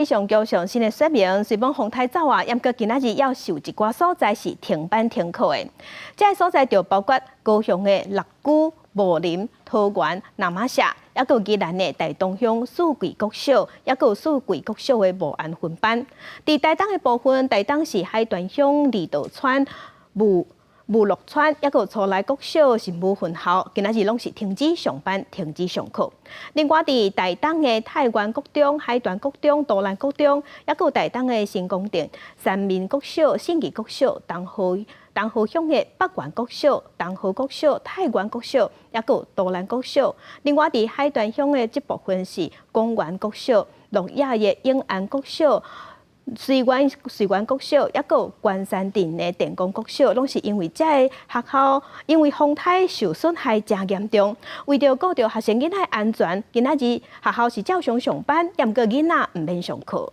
氣象局上新的說明，雖罔風颱走啊，毋過今仔日猶是有一寡所在是停班停課的。這个所在就包括高雄的六龜、武林、桃園、那瑪夏，抑閣宜蘭的大東鄉四季國小，抑閣四季國小的霧安分班。佇台東的部分，台東市海端鄉二道村、霧霧鹿村，抑閣徂徠國小新武分校，今仔日攏是停止上班、停止上課。另外，佇台東的泰源國中、海端國中、都蘭國中，抑閣台東的成功鎮三民國小、信義國小、東河東河鄉的北源國小、東河國小、泰源國小，抑閣都蘭國小。另外，佇海端鄉的這部分是公園國小、鹿野的永安國小、水源水源國小，抑閣關山鎮的電光國小，攏是因為這个學校因為風颱受損害誠嚴重，為著顧著學生囡仔的安全，今仔日學校是照常上班，毋過囡仔毋免上課。